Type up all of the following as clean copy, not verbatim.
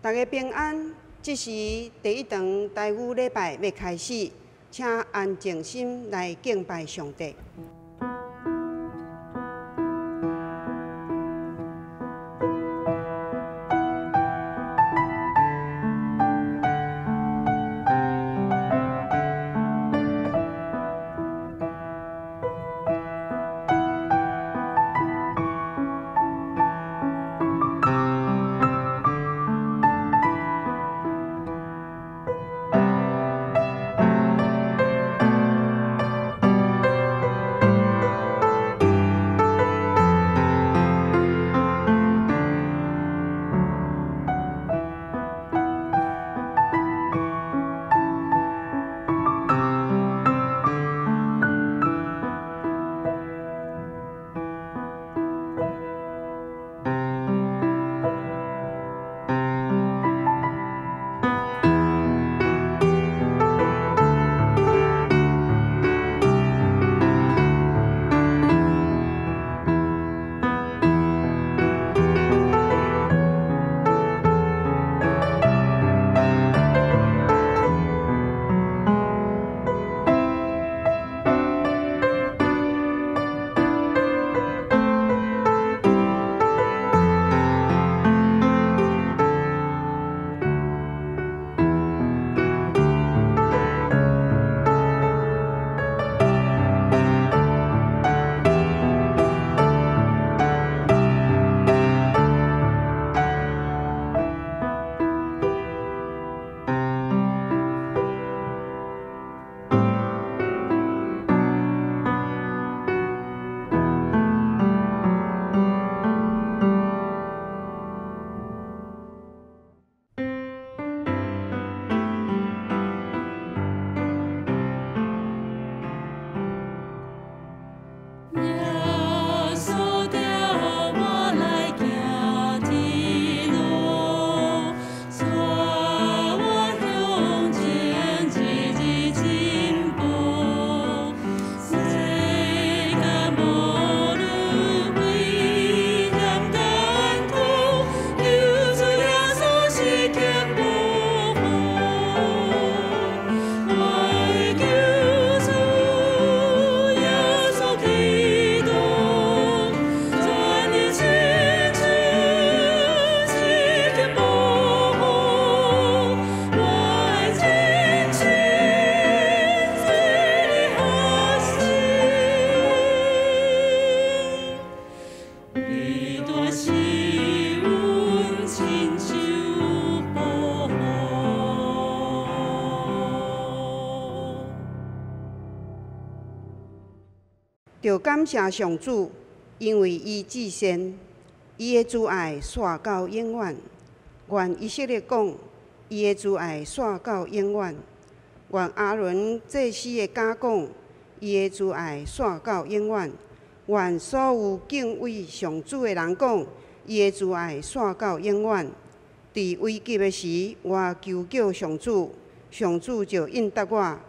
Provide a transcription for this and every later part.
大家平安，這是第一堂台語禮拜欲開始，請安靜心來敬拜上帝。著感謝上主，因為伊至善，伊的慈愛紲到永遠。願以色列講，伊的慈愛紲到永遠。願亞倫祭司的家講，伊的慈愛紲到永遠。願所有敬畏上主的人講，伊的慈愛紲到永遠。佇危急的時，我求叫上主，上主就應答我，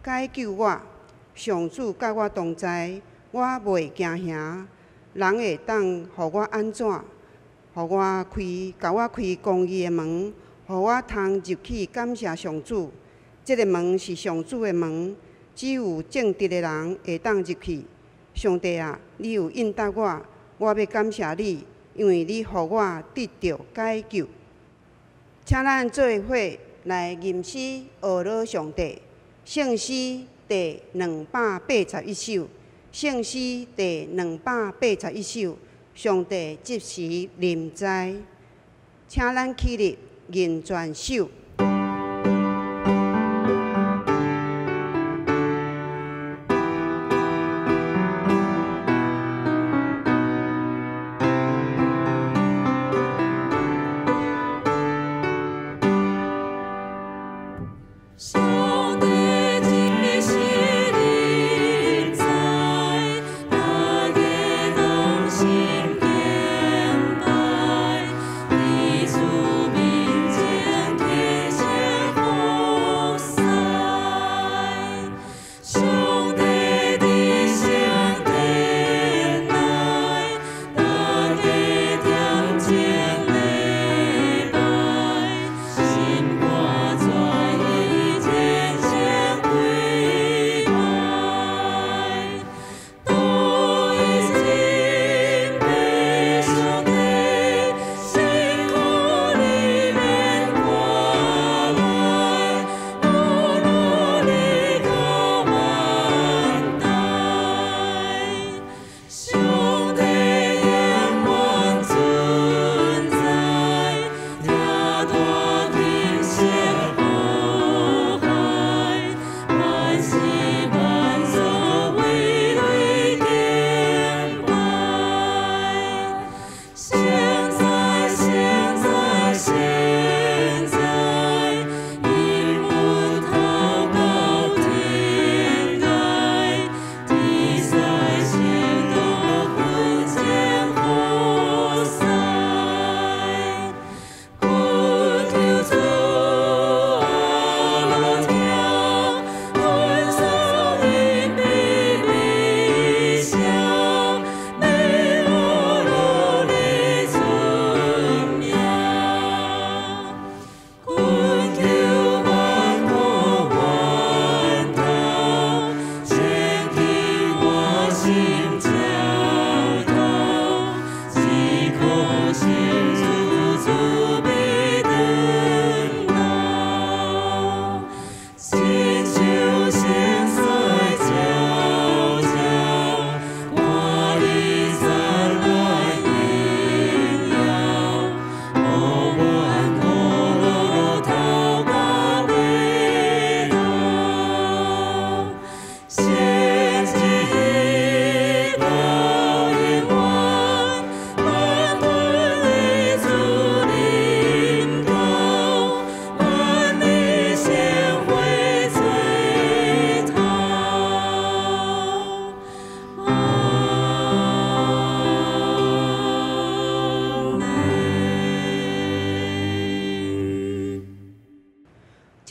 解救我。上主佮我同在，我袂驚嚇。人會當予我按怎？予我開，共我開公義的門，予我通入去感謝上主。這个門是上主的門，只有正直的人會當入去。上帝啊，你有應答我，我欲感謝你，因為你予我得著解救。請咱做伙來吟詩學老上帝，聖詩第281首，聖詩第281首，上帝這時臨在，請咱起立吟全首。上帝這時臨在，大家同心敬拜，佇主面前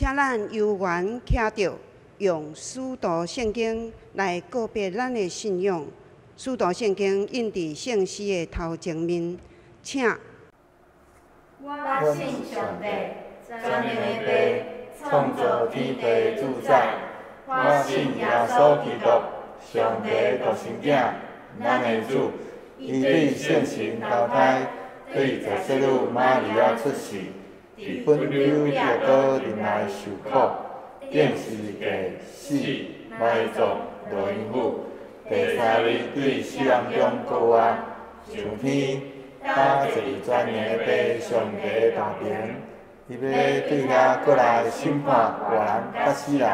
請咱有緣徛著，用使徒聖經來告別咱的信仰。使徒聖經印佇聖詩的頭前面，請。我信上帝，全能的父，創造天地的主宰。我信耶穌基督，上帝的獨生囝，咱的主。伊對聖神投胎，對坐洗女瑪利亞出世，佇本丟彼拉多忍耐受苦，釘十字架死，埋葬，落陰府，第三日對死人中復活，上天，搭坐佇全能的父上帝的右爿，伊欲對遐閣來審判活人佮死人。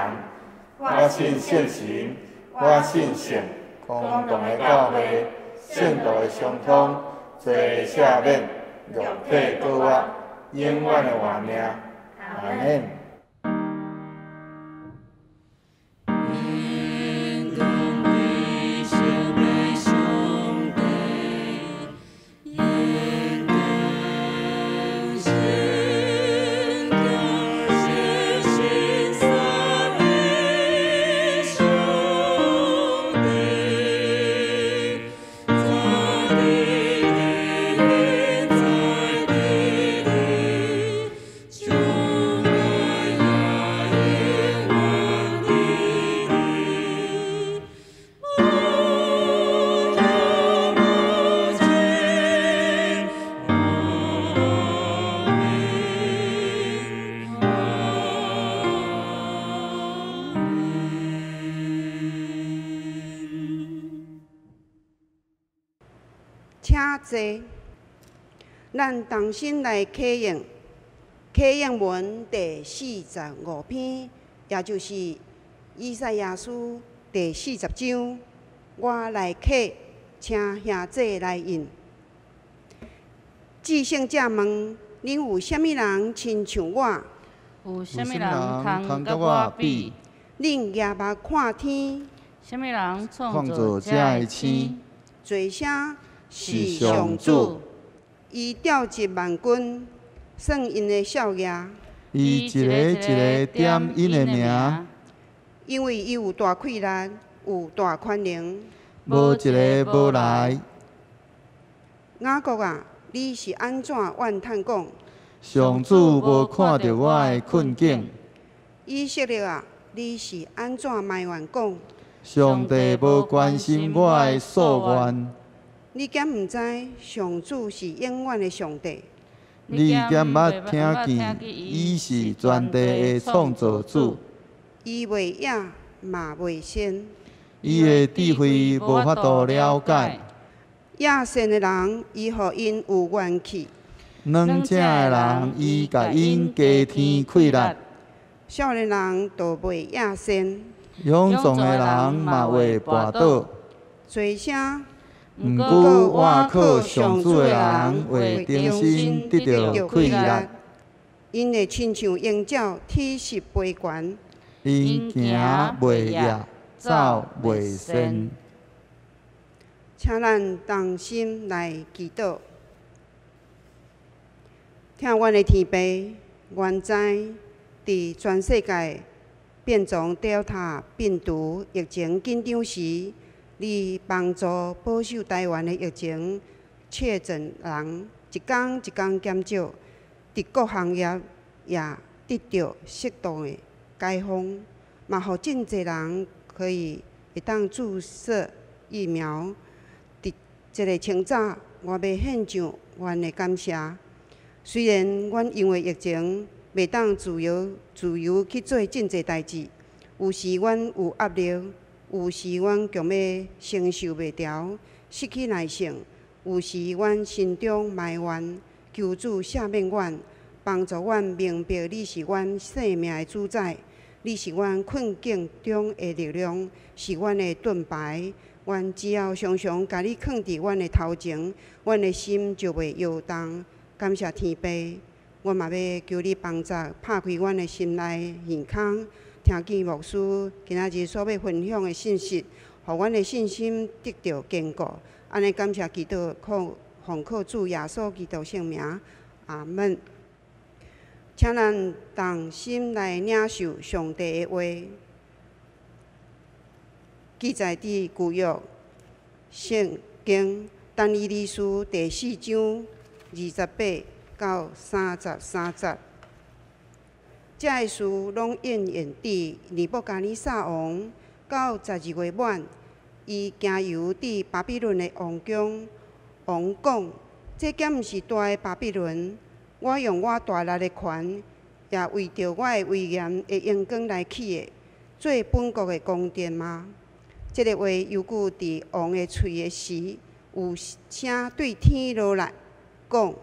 我信聖神，我信聖公同的教會，聖徒的相通，罪的赦免，肉體復活，永遠的活命。阿們。請坐，咱同心來啟應啟應文第45篇，也就是以賽亞書第40章。我來啟，請兄弟來印。至聖者問：恁有啥物人親像我？有啥物人通佮我比？恁舉目看天，啥物人創造這个星？濟聲是上主，伊調集萬軍，算𪜶的數額。伊一个一个點𪜶的名。因為伊有大氣力，有大權能。無一个無來。雅各啊，你是按怎怨嘆講？上主無看著我的困境。以色列啊，你是按怎埋怨講？上帝無關心我的訴願。你敢毋知上主是永遠的上帝？你敢毋捌聽見？伊是全地的創造主。伊袂野嘛袂善。伊的智慧無法度了解。野善的人，伊予𪜶有元氣；軟正的人，伊共𪜶加添氣力。少年人就袂野善。勇壯的人嘛會跋倒。濟聲。毋過，倚靠上主的人會重新得著氣力。𪜶會親像鷹鳥，體實飛懸。𪜶行袂野，走袂鳞。請咱同心來祈禱。疼阮的天父，阮知佇全世界變種 Delta 病毒疫情緊張時，你幫助保守台灣的疫情確診人一工一工減少，佇各行業也得著適當的解封，嘛予真濟人可以會當注射疫苗。佇這个清早，我欲獻上阮的感謝。雖然阮因為疫情袂當自由自由去做真濟代誌，有時阮有壓力，有時阮強欲承受袂牢，失去耐性，有時阮心中埋怨，求主赦免阮，幫助阮明白你是阮生命的主宰，你是阮困境中的力量，是阮的盾牌。阮只要常常共你囥佇阮的頭前，阮的心就袂搖動。感謝天父，我嘛欲求你幫助，拍開阮的心內耳孔，聽見牧師今仔日所欲分享的信息，予阮的信心得著堅固。按呢感謝祈禱，靠奉靠主耶穌基督聖名，阿門。請咱同心來領受上帝的話。記載佇舊約聖經但以理書第四章28到33節。這个事攏應驗佇尼布甲尼撒王到12月滿，伊行遊佇巴比倫的王宮。王講：這敢毋是大的巴比倫？我用我大力的權，也為著我的威嚴的榮光來起的，做本國的宮殿嗎？這个話猶舊佇王的喙的時，有聲對天落來講：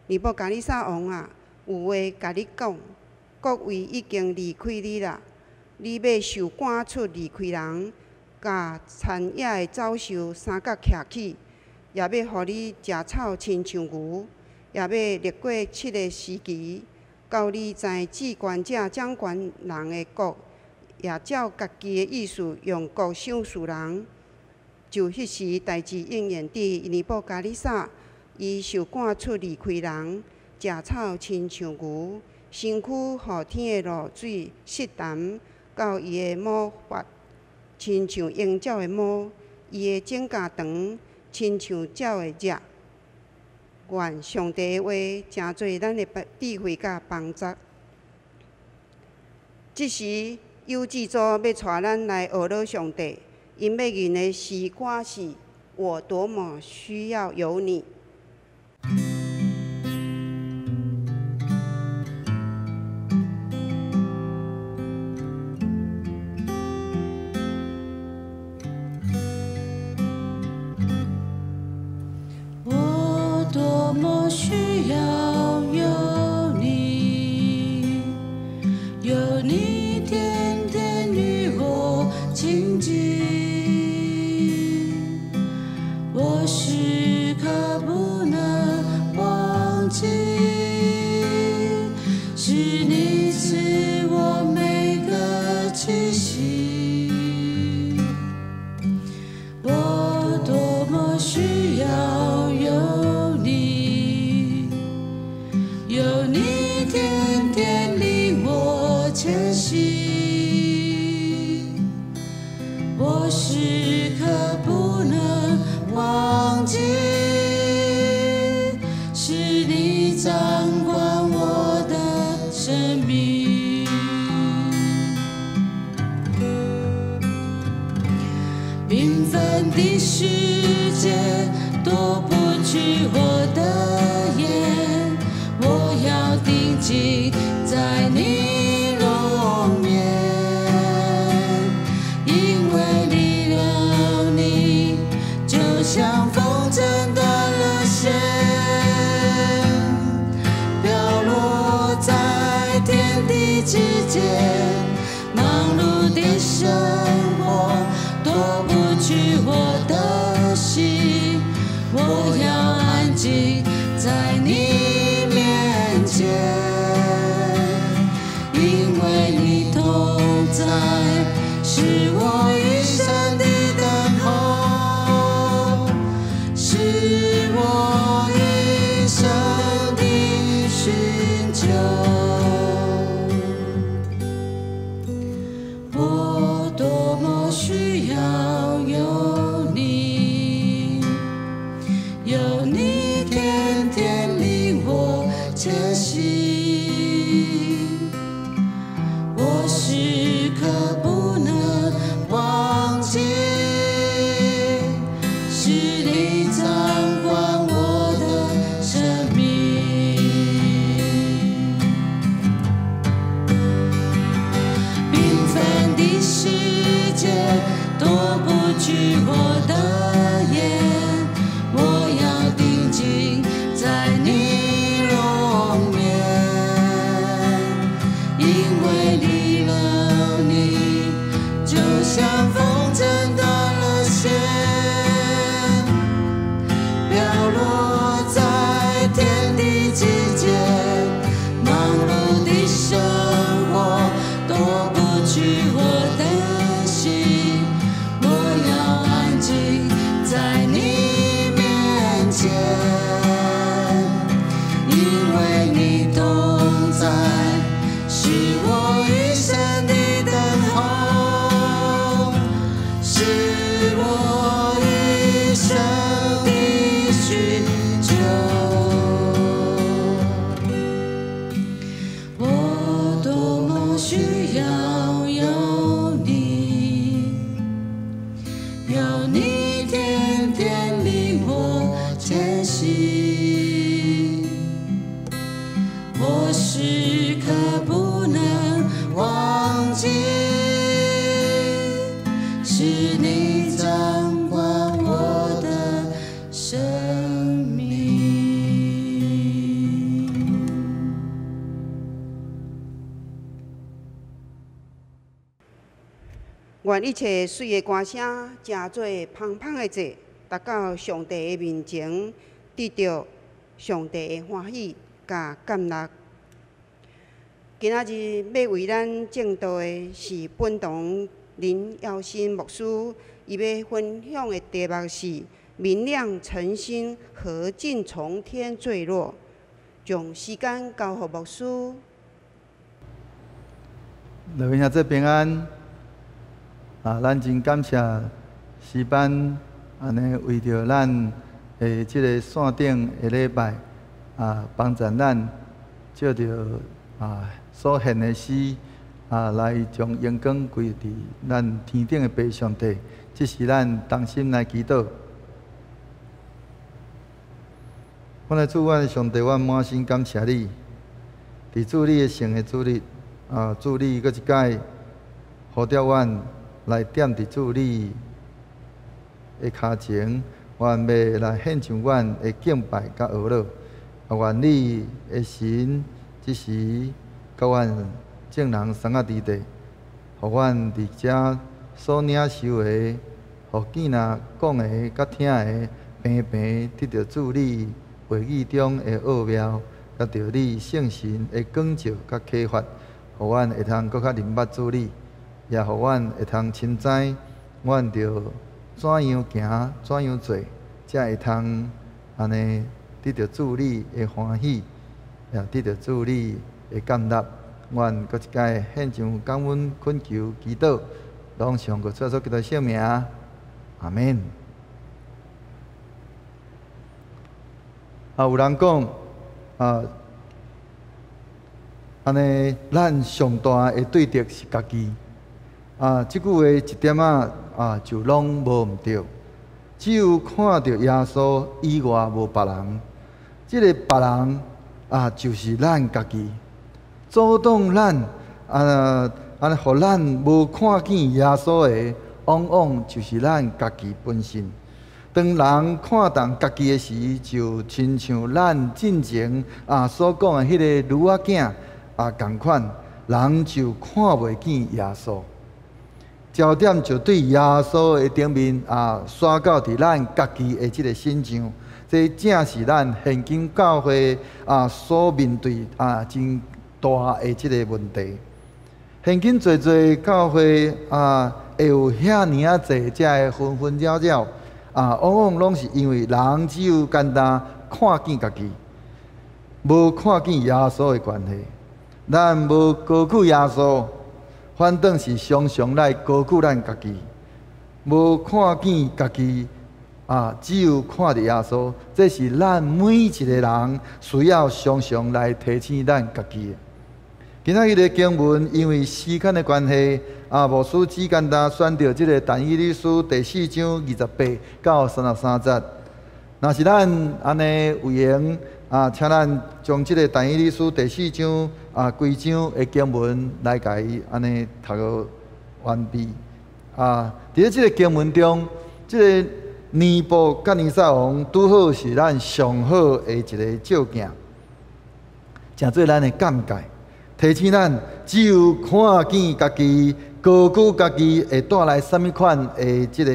尼布甲尼撒王啊，有話共你講，國位已經離開你啦，你欲受趕出離開人，共田野的走獸相佮徛起，也欲予你食草親像牛，也欲歷過七个時期，到你知至懸者掌管人的國，也照家己的意思用國賞賜人。就彼時代誌應驗佇尼布甲尼撒，伊受趕出離開人，食草親像牛，身軀予天的露水濕澹，到伊的毛髮親像鷹鳥的毛，伊的指甲長親像鳥的翼。願上帝的話成做咱的智慧佮幫助。這時有志組欲帶咱來學老上帝，𪜶欲吟的詩歌是：我多麼需要有你。我多麼需要有你，有你天天與我親近，我時刻不能忘記，是你賜我每個氣息。我多麼需要有你，有你天天領我前行，我時刻不能忘記，是你掌管我的生命。繽紛的世界奪不去我的眼，我要定睛在你容顏，因為離了你，就像風箏斷了線，飄落在天地之間。忙碌的生活奪不去我的心，我要安靜在你面前，因為你同在，是我一生的等候，是我一生的尋求。我多麼需要有你，有你天天領我前行，我時刻不能忘記，是你掌管我的生命。繽紛的世界奪不去我的眼，我要定睛我時刻不能忘記，是你掌管我的生命。願一切媠的歌聲，成做芳芳的祭，達到上帝的面前，得著上帝的歡喜佮感樂。今仔日欲為咱證道的是本堂林耀新牧師，伊欲分享的題目是“明亮晨星何竟從天墜落”。將時間交予牧師。各位兄弟平安。啊，咱真感謝詩班按呢為著咱的這个線頂的禮拜啊，幫助咱借著啊所獻的詩啊，來將榮光歸佇咱天頂的父上帝。這是咱同心來祈禱。阮的主，阮的上帝，阮滿心感謝你，佇主你的聖的主日啊，主你閣一擺呼召阮來踮佇主你的跤前，阮欲來獻上阮的敬拜佮哀樂。啊，願你的神這時佮阮眾人相佮佇地，予阮佇遮所領受的，予見若講的佮聽的，平平得著主你話語中的奧妙，佮著你聖神的光照佮啟發，予阮會通閣較認捌主你，也予阮會通深知，阮著怎樣行，怎樣做，才會通按呢得著主你的歡喜，也得著主你的感納。阮閣一擺獻上感恩懇求祈禱，攏上過主耶穌基督聖名，阿們。啊，有人講啊，按呢，咱上大的對敵是家己。啊，這句話一點仔啊，就攏無毋對。只有看著耶穌以外無別人，這个別人啊，就是咱家己。阻擋咱啊，按呢，予咱無看見耶穌的，往往就是咱家己本身。當人看重家己的時，就親像咱進前啊所講的彼个女仔囝啊仝款，人就看袂見耶穌。焦點就對耶穌的頂面啊，徙到佇咱家己的這个身上。這正是咱現今教會啊所面對啊真大的這个問題。現今濟濟教會啊，會有遐爾仔濟這个紛紛擾擾啊，往往攏是因為人只有簡單看見家己，無看見耶穌的關係。咱無高舉耶穌，反倒是常常來高舉咱家己，無看見家己啊，只有看著耶穌。這是咱每一个人需要常常來提醒咱家己的。今仔日的經文，因為時間的關係，啊，牧師只簡單選著這个但以理書第四章28到33節。若是咱按呢有閒啊，請咱將這个但以理書第四章啊規章的經文來共伊按呢讀個完畢。啊，佇咧這个經文中，這个尼布甲尼撒王拄好是咱上好的一个照鏡，成做咱的鑑戒。提醒咱，只有看見家己、高舉家己，會帶來啥物款的這个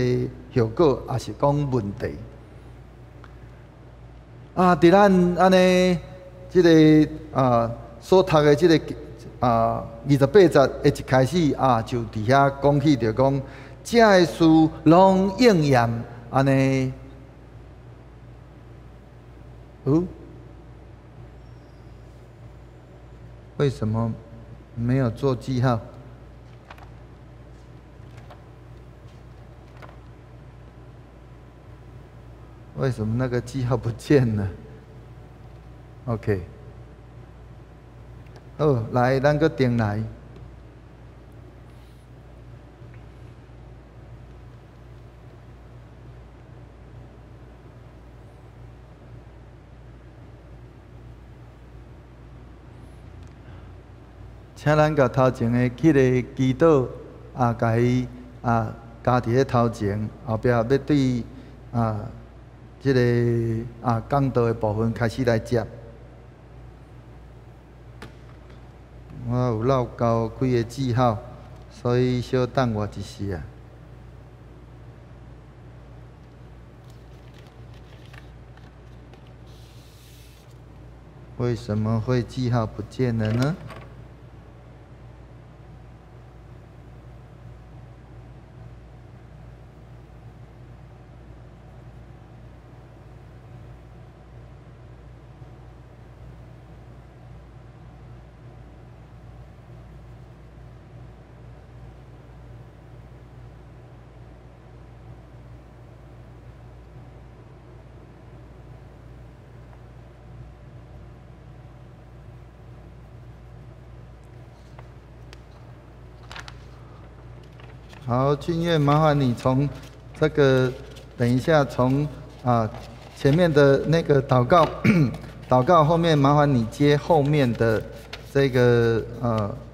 後果，抑是講問題。啊，佇咱按呢這个啊所讀的這个啊28節的一開始啊，就佇遐講起著講，這个事攏應驗按呢。哦，為什麼沒有做記號？為什麼那個記號不見了？OK，好，來，咱閣轉來。請咱共頭前的彼个祈禱啊，共伊啊加佇咧頭前，後壁欲對啊這个啊講道的部分開始來接。我有落交幾个記號，所以小等我一時啊。為什麼會記號不見了呢？好，俊彦，麻煩你從這個，等一下從啊前面的那個禱告，禱告後面麻煩你接後面的這個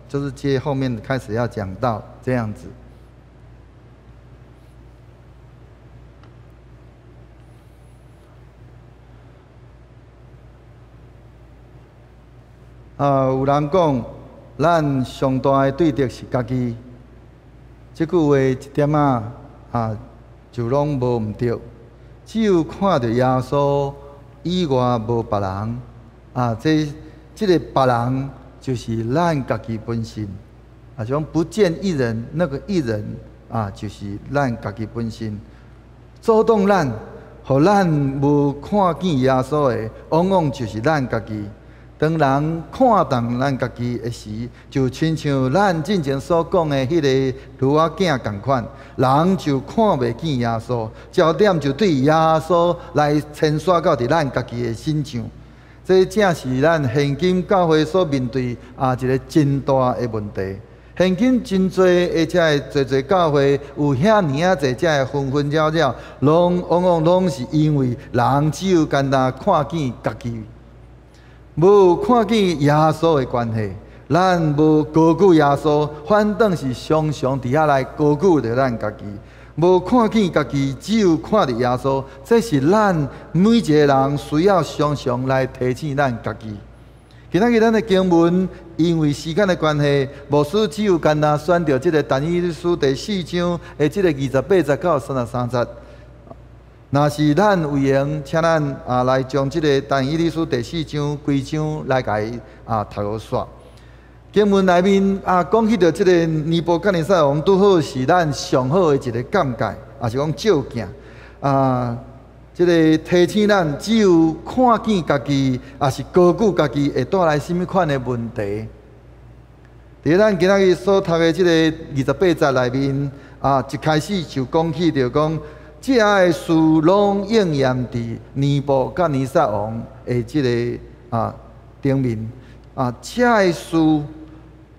就是接後面開始要講到這樣子。啊，有人講，咱上大的對敵是家己。這句話一點仔啊，就攏無毋對。只有看著耶穌以外無別人啊，這個別人就是咱家己本身。啊，就講不見一人，那個一人啊，就是咱家己本身。阻擋咱，予咱無看見耶穌的，往往就是咱家己。當人看重咱家己的時，就親像咱進前所講的彼個驢仔囝仝款，人就看袂見耶穌，焦點就對耶穌來牽徙到佇咱家己的身上。這正是咱現今教會所面對啊一個真大的問題。現今真濟的遮个濟濟教會有遐爾仔濟遮个紛紛擾擾，攏往往攏是因為人只有干焦看見家己。無看見耶穌的關係，咱無高舉耶穌，反倒是常常佇遐來高舉著咱家己。無看見家己，只有看著耶穌，這是咱每一個人需要常常來提醒咱家己。今仔日咱的經文，因為時間的關係，牧師只有簡單選著這個但以理書第四章的這個28節到33節。若是咱有閒，請咱啊來將這個但以理書第四章規章來共伊啊讀予煞。經文內面啊講起著這個尼布甲尼撒王，拄好是咱上好的一個鑑戒，也是講照鏡啊。這個提醒咱，只有看見家己，也是高舉家己，會帶來啥物款的問題？佇咱今仔日所讀的這個28節內面啊，一開始就講起著講。這个事攏應驗佇尼布甲尼撒王的這个啊頂面啊，這个事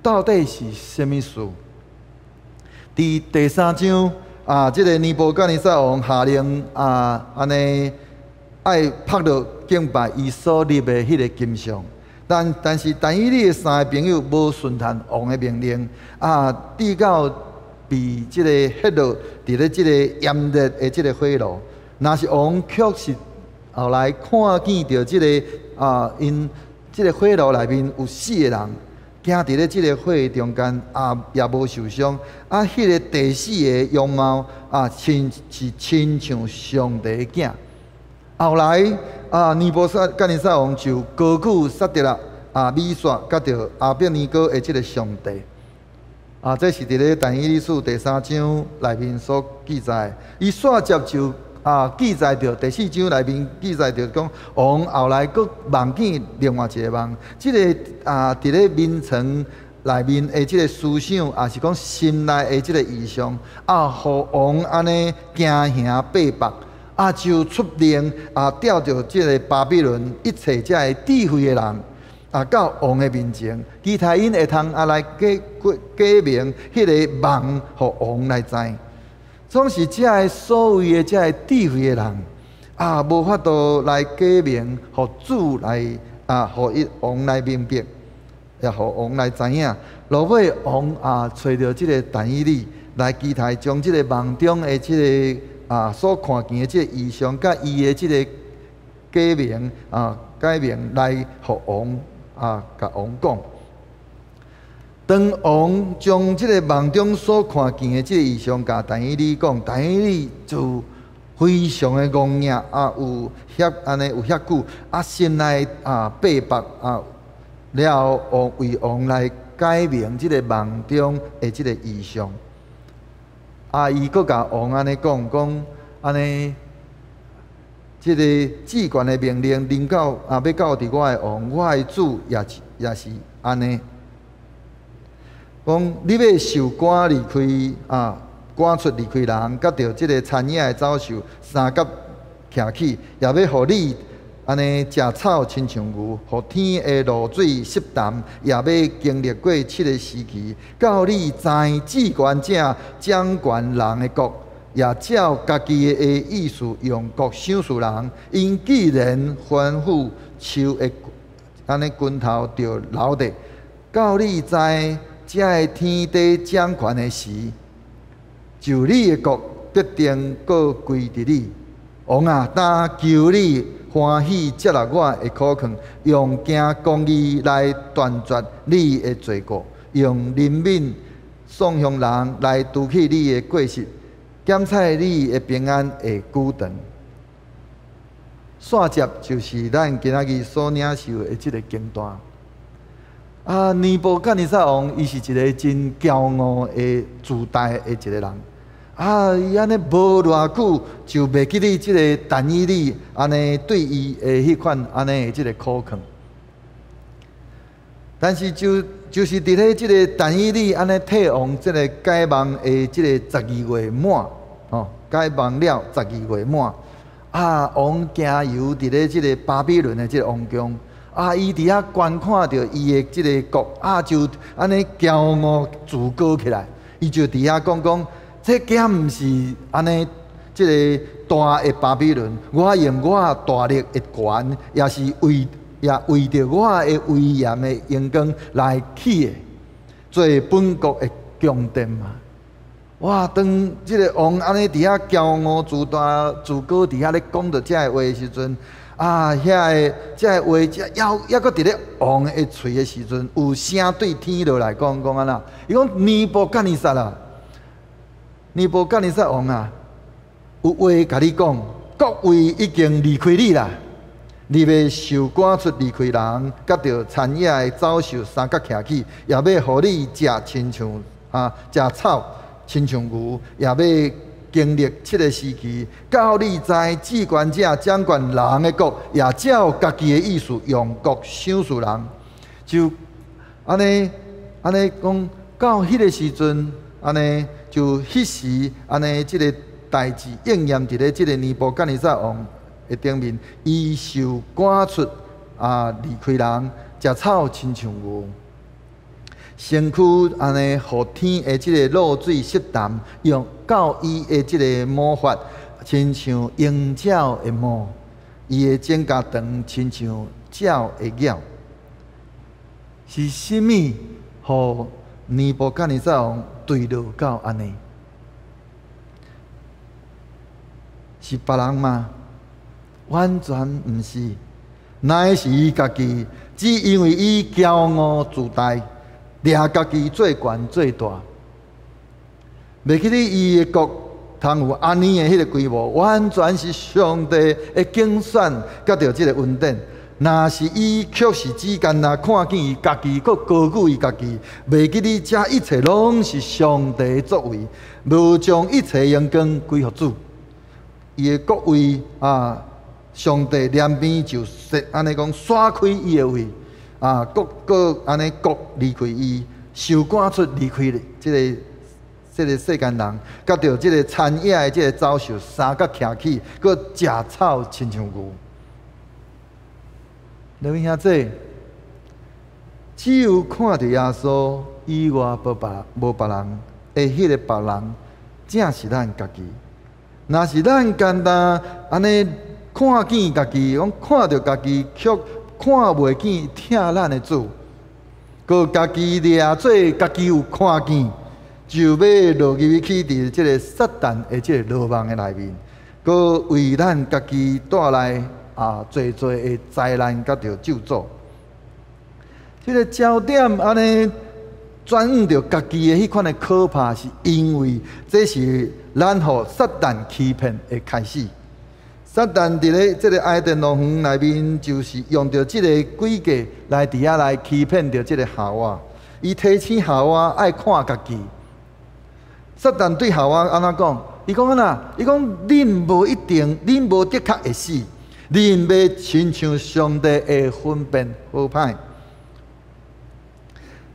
到底是啥物事？佇第三章啊，這个尼布甲尼撒王下令啊，按呢愛拍落敬拜伊所立的彼個金像，但是但以理的三个朋友無順從王的命令啊，直到被這个彼落佇咧這個炎熱的這個火爐，若是王確實後來看見著這個啊，𪜶這個火爐內面有四個人，行佇咧這個火中間啊，也無受傷。啊，彼個第四个樣貌啊，親是親像上帝的囝。後來啊，尼布甲尼撒王就高舉撒得勒啊、米煞佮著亞伯尼歌的這個上帝。啊，這是佇咧但以理書第三章內面所記載。伊煞接就啊記載著第四章內面記載著講，王後來閣夢見另外一個夢，這個啊佇咧眠床內面的這個思想，也是講心內的這個異象，啊，予王按呢驚嚇八百，啊就出令啊調著這個巴比倫一切遮个智慧的人。啊，到王的面前，期待𪜶會通啊來解明彼个夢，予王來知。總是遮个所謂的遮个智慧的人，啊，無法度來解明，予主來啊，予伊王來明白。也予王來知影。落尾王啊，揣著這个但以理來期待將這个夢中的這个所看見的這个異象，佮伊的這个解明啊解明來予王啊，共王講。當王將這个夢中所看見的這个異象，共但以理講，但以理就非常的戇額啊，有遐按呢有遐久啊，心內啊拜拜啊，了後王為王來解明這个夢中的這个異象。啊，伊閣共王按呢講，講按呢，這个至懸的命令臨到啊，欲到佇我的王，我的主也是按呢。講你欲受趕離開啊，趕出離開人，佮著這个田野的走獸三角徛起，也欲予你按呢食草親像牛，予天的露水濕澹，也欲經歷過七个時期，到你知至懸者掌權人的國，也照家己的意思用國賞賜人。𪜶既然吩咐樹的按呢根頭著留著，到你知這个天地掌權的時，就你的國必定閣歸佇你。王啊，但求你歡喜接納我的苦勸，用行公義來斷絕你的罪過，用憐憫送向人來除去你的過失，檢採你的平安會久長。煞節就是咱今仔日所領受的這个經段。啊，尼布甲尼撒王，伊是一个真驕傲的自大的一个人。啊，伊按呢無偌久就袂記得這个但以理按呢對伊的彼款按呢的這个苦勸。但是就是佇咧這个但以理按呢替王這个解夢的這个12月滿，吼，解夢了十二月滿，啊，王行遊佇咧這个巴比倫的這个王宮。啊！伊佇遐觀看著伊的這个國，啊，就按呢驕傲自高起來。伊就佇遐講講，這敢毋是按呢這个大的巴比倫？我用我大力的權，也是為也為著我的威嚴的榮光來起的，做本國的宮殿嘛。哇！當這个王按呢佇遐驕傲自大自高佇遐咧講著這个話的時陣，啊！遐个這个話，猶猶閣佇咧王的喙的時陣，有聲對天落來講講按怎？伊講尼布甲尼撒啊，尼布甲尼撒王啊，有話共你講，國位已經離開你啦，你欲受趕出離開人，佮著田野的走獸三角徛起，也欲予你食親像啊食草親像牛，也欲經歷七个時期，到你知至懸者掌權人的國，也照家己的意思用國賞賜人，就按呢按呢講，到彼个時陣，按呢就彼時按呢這个代誌應驗佇咧這个尼布甲尼撒王的頂面，伊受趕出啊離開人，食草親像牛。身軀按呢，予天的這个露水濕澹，用到伊的這个毛髮，親像鷹鳥的毛；伊的指甲長，親像鳥的爪。是啥物，予尼布甲尼撒王墜落到按呢？是別人嗎？完全毋是，乃是伊家己，只因為伊驕傲自大。掠家己做懸做大，袂記得伊的國通有按呢的彼个規模，完全是上帝的揀選，佮著這个恩典。若是伊卻是只干焦看見伊家己，閣高舉伊家己，袂記得這一切攏是上帝的作為，無將一切榮光歸予主。伊的國位啊，上帝兩邊就說按呢講，徙開伊的位。啊，閣閣按呢國離開伊，受趕出離開這个世間人，佮著這个田野的這个走獸三角徛起，閣食草親像牛。各位兄弟，只有看著耶穌以外無別人的彼个別人，正是咱家己。若是咱簡單按呢看見家己，講看著家己，卻看袂見疼咱的主，閣家己掠做家己有看見，就欲落入去佇這个撒旦的這个羅網的內面，閣為咱家己帶來濟濟的災難佮著咒詛。這个焦點按呢轉向著家己的彼款的可怕，是因為這是咱予撒旦欺騙的開始。撒旦佇咧這个伊甸樂園內面，就是用著這个詭計來佇遐來欺騙著這个夏娃。伊提醒夏娃愛看家己。撒旦對夏娃按怎講？伊講按怎？伊講恁無一定，恁無的確會死，恁欲親像上帝會分辨好歹。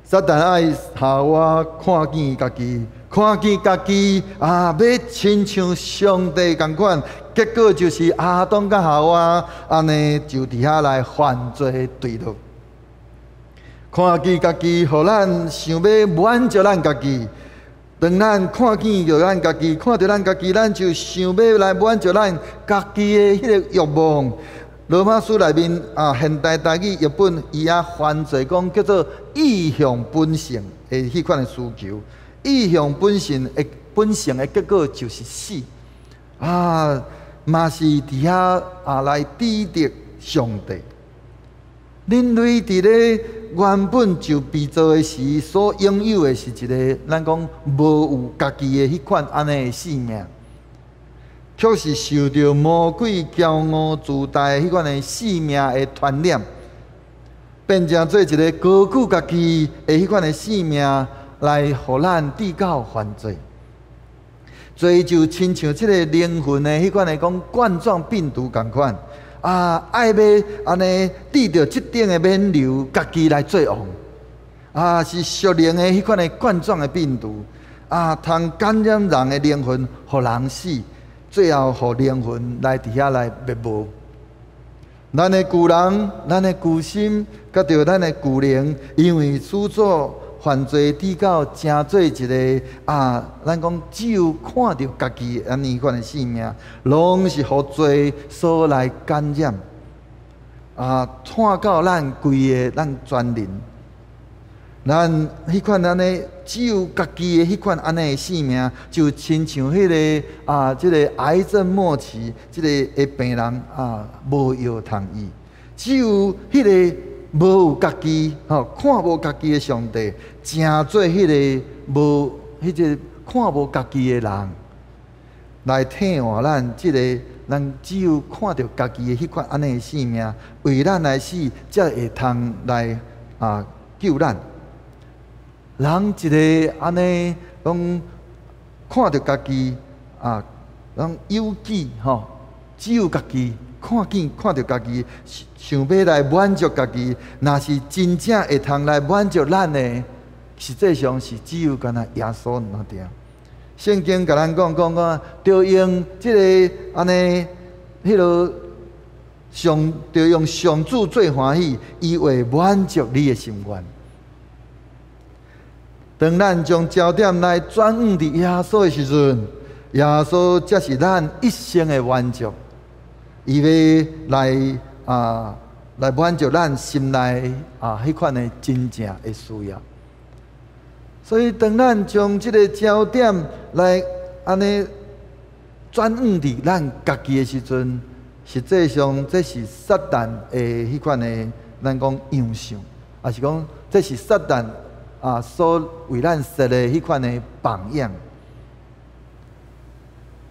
撒旦愛夏娃看見家己，看見家己啊，欲親像上帝仝款，結果就是亞當佮夏娃按呢就佇遐來犯罪墜落。看見家己，予咱想欲滿足咱家己。當咱看見著咱家己，看著咱家己，咱就想欲來滿足咱家己的彼个欲望。羅馬書內面啊，現代台語譯本伊也翻做講叫做意向本性的彼款的需求。意向本性的結果就是死啊，嘛是佇遐啊來抵擋上帝。人類佇咧原本就被造的時，所擁有的是一个咱講無有家己的彼款按呢的生命，卻是受著魔鬼驕傲自大彼款的生命的傳染，變成做一个高舉家己的彼款的生命，來予咱跌到犯罪。罪就親像這个靈魂的彼款的講冠狀病毒仝款。啊，愛欲按呢得著這等的免流，家己來做王。啊，是屬靈的彼款的冠狀的病毒，啊，通感染人的靈魂，予人死，最後予靈魂來佇遐來滅無。咱的舊人，咱的舊心，佮著咱的舊靈，因為始祖犯罪，跌到成做一个啊，咱講只有看著家己按呢款的生命，攏是予罪所來感染，啊，拖到咱規个咱全人，咱彼款按呢只有家己的彼款按呢的生命，就親像彼个啊，這个癌症末期，這个的病人啊，無藥通醫，只有彼个無有家己，吼，看無家己的上帝，成做彼个無彼个看無家己的人，來替換咱這个，咱只有看著家己的彼款按呢的生命，為咱來死，才會通來啊救咱。人一个按呢講看著家己啊，講有己吼，只有家己。看見看著家己，想欲來滿足家己，若是真正會通來滿足咱的，實際上是只有干焦耶穌爾爾。聖經共咱講講講，著用這个按呢，彼个上，著用上主做歡喜，伊會滿足你的心願。當咱將焦點來轉向佇耶穌的時陣，耶穌才是咱一生的滿足。伊欲來啊，來滿足咱心內啊，彼款的真正的需要。所以，當咱將這个焦點來按呢轉向佇咱家己的時陣，實際上這是撒旦的彼款的，咱講樣相，抑是講這是撒旦啊所為咱設的彼款的榜樣。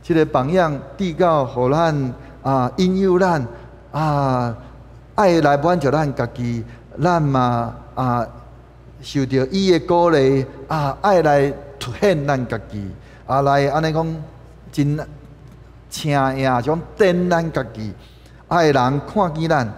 這个榜樣直到予咱啊，引誘咱啊，愛來滿足咱家己，咱嘛啊受著伊的鼓勵啊，愛來凸顯咱家己，啊來按呢講真請贏，種展咱家己，愛人看見咱。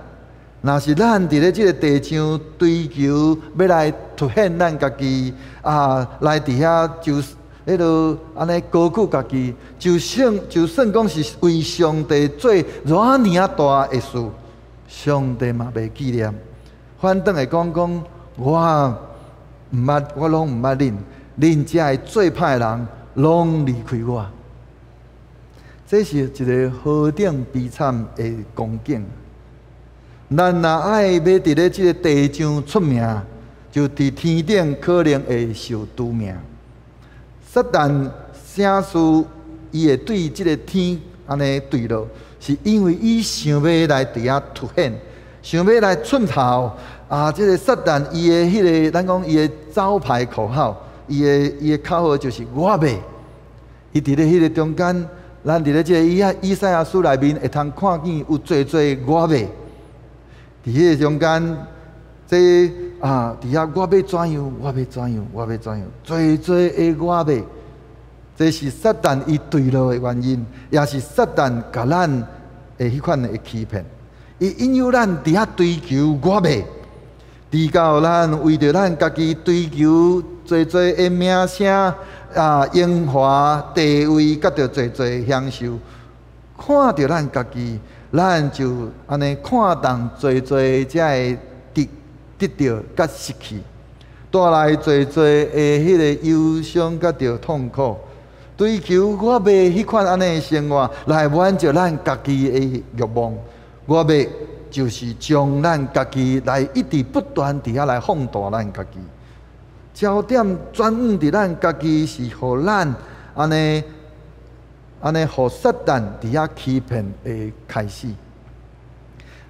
若是咱佇咧這个地上追求欲來凸顯咱家己啊，來佇遐就彼落按呢高舉家己，就算講是為上帝做偌爾仔大的事，上帝嘛袂紀念。反轉會講講，我毋捌，我攏毋捌恁，恁遮的做歹人攏離開我。這是一个何等悲慘的光景。咱若愛欲佇咧這个地上出名，就佇天頂可能會受除名。撒旦啥事伊會對這个天按呢墜落，是因為伊想欲來佇遐凸顯，想欲來出頭啊！這个撒旦伊的彼个，咱講伊的招牌口號，伊的口號就是我欲。伊佇咧彼个中間，咱佇咧這个以賽亞書內面會通看見有濟濟我欲。佇彼个中間，這啊佇遐我欲怎樣，我欲怎樣，我欲怎樣，濟濟的我欲。這是撒旦伊墜落的原因，也是撒旦共咱的彼款的欺騙。伊引誘咱佇遐追求我欲，直到咱為著咱家己追求濟濟的名聲啊、榮華、地位，佮著濟濟享受，看著咱家己，咱就按呢看重濟濟才會得著佮失去，帶來濟濟的彼個憂傷佮著痛苦。追求我欲彼款按呢的生活，來滿足咱家己的欲望。我欲就是將咱家己來一直不斷佇遐來放大咱家己，焦點轉往佇咱家己是予咱按呢按呢，予撒旦佇遐欺騙的開始。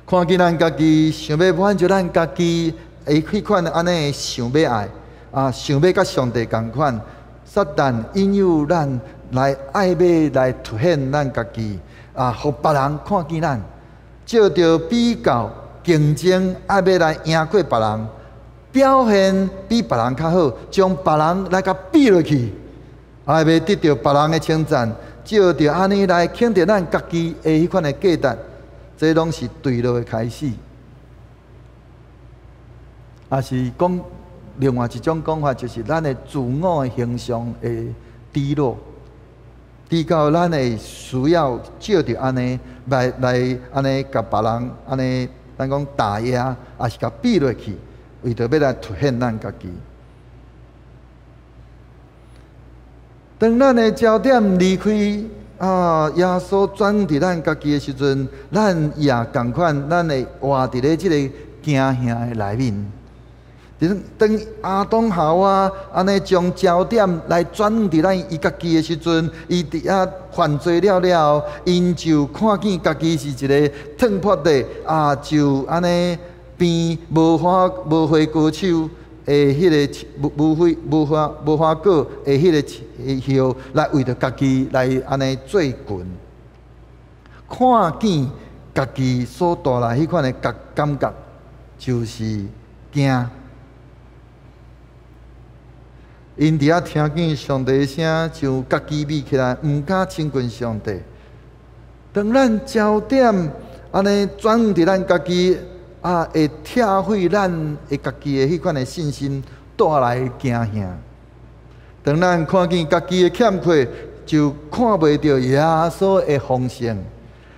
看見咱家己想欲滿足咱家己的彼款按呢想欲愛啊，想欲佮上帝仝款。撒旦引誘咱來愛欲來凸顯咱家己啊，予別人看見咱，藉著比較競爭，愛欲來贏過別人，表現比別人較好，將別人來共比落去，愛欲得著別人的稱讚，藉著按呢來肯定咱家己的彼款的價值，這攏是墜落的開始。也是講另外一種講法，就是咱的自我的形象會低落，直到咱會需要藉著按呢來按呢共別人按呢，咱講打壓，抑是共比落去，為著欲來凸顯咱家己。當咱的焦點離開啊，耶穌轉佇咱家己的時陣，咱也仝款，咱會活佇咧這个驚嚇的內面。當亞當夏娃按呢將焦點來轉佇咱伊家己的時陣，伊佇遐犯罪了了後，𪜶就看見家己是一个褪破的啊，就按呢變無花無花果樹的彼个無無花無花無花果的彼个葉來為著家己來按呢做裙，看見家己所帶來彼款的感感覺，就是驚。𪜶佇遐聽見上帝的聲，就家己秘起來，毋敢親近上帝。當咱焦點按呢轉佇咱家己，啊，會拆毀咱的家己的彼款的信心，帶來驚嚇。當咱看見家己的欠缺，就看袂著耶穌的豐盛；